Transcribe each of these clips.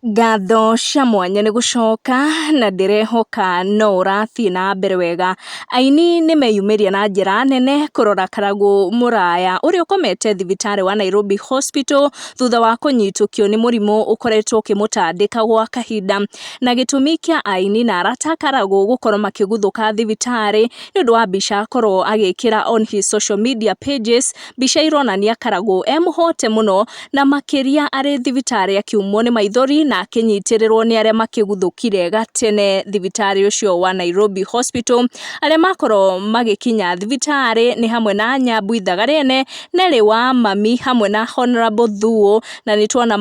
Ngatho cia mwanya nĩ gũcoka na ndĩrehoka no ũrathiĩ na mbere wega. Aini nĩ meyumĩria na njĩra nene kũrora Karagũ Mũraya ũrĩa ũkomete thibitarĩ wa Nairobi Hospital thutha wa kũnyitũkio nĩ mũrimũ ũkoretwo ũkĩmũtandĩka gwa kahinda. Na gĩtũmi kĩa aini na arata Karagũ gũkorwo makĩguthũka thibitarĩ nĩ ũndũ wa mbica akorwo agĩkĩra on his social media pages, mbica ironania Karagũ e mũhote mũno na makĩria arĩ thibitarĩ akiumwo nĩ maithori na akĩnyitĩrĩrwo nĩ arĩa makĩguthũkire gatene thibitarĩ ũcio wa Nairobi Hospital. Arĩa makorwo magĩkinya thibitarĩ nĩ hamwe na Nyambu Ithaga Rĩene, Nelly wa Mami hamwe na Honorable Thuo, na nĩ tuona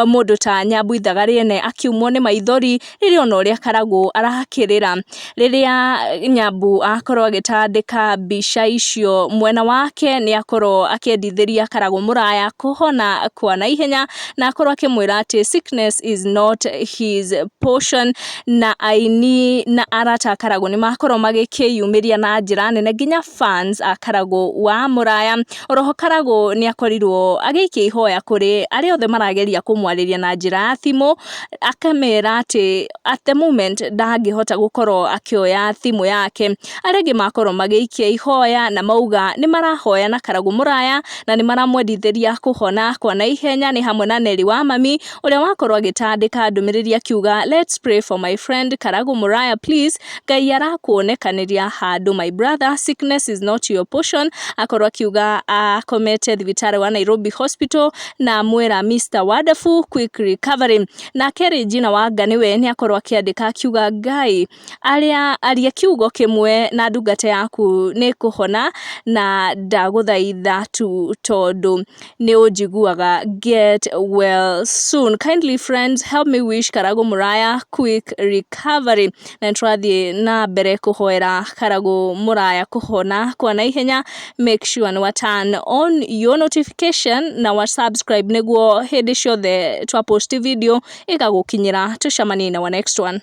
mũndũ ta Nyambu Ithaga Rĩene akiumwo nĩ maithori rĩrĩa ona ũrĩa Karagũ arakĩrĩra. Rĩrĩa Nyambu akorwo agĩtandĩka mbica icio mwena wake nĩ akorwo akĩendithĩria Karagũ Mũraya kũhona kwa naihenya na akorwo akĩmwĩra atĩ sickness is not his portion, na aini na arata a Karagũ nĩ makorwo magĩkĩyumĩria na njĩra nene nginya fans a Karagũ wa Mũraya. Oroho Karagũ nĩ akorirwo agĩikia ihoya kũrĩ arĩa othe marageria kũmwarĩria na njĩra ya thimũ, akamera atĩ at the moment ndangĩhota gũkorwo akĩoya thimũ yake. Arĩa angĩ makorwo magĩikia ihoya na mauga nĩ marahoya na Karagũ Mũraya na nĩ maramwendithĩria kũhona kwa naihenya, nĩ hamwe na Nelly wa Mami ũrĩa wakorwo agĩtandĩka ndũmĩrĩri akiuga, "Let's pray for my friend Karagũ Mũraya, please. Ngai arakuonekanĩria handũ, my brother. Sickness is not your portion." Akorwo akiuga akomete thibitarĩ wa Nairobi Hospital na amwĩra, "Mr Wonderful, quick recovery." Nake Regina Wanga nĩwe nĩ akorwo akĩandĩka akiuga, "Ngai arĩa aria kiugo kĩmwe na ndungata yaku nĩ kũhona, na ndagũthaitha tu tondũ nĩ ũnjiguaga. Get well soon. Kindly friends, help me wish Karagũ Mũraya quick recovery." Na nĩ tũrathiĩ na mbere kũhoera Karagũ Mũraya kũhona kwa naihenya. Make sure nĩ wa turn on your notification na wa subscribe nĩguo hĩndĩ ciothe twa post video ĩgagũkinyĩra. Tũcemanie na wa next one.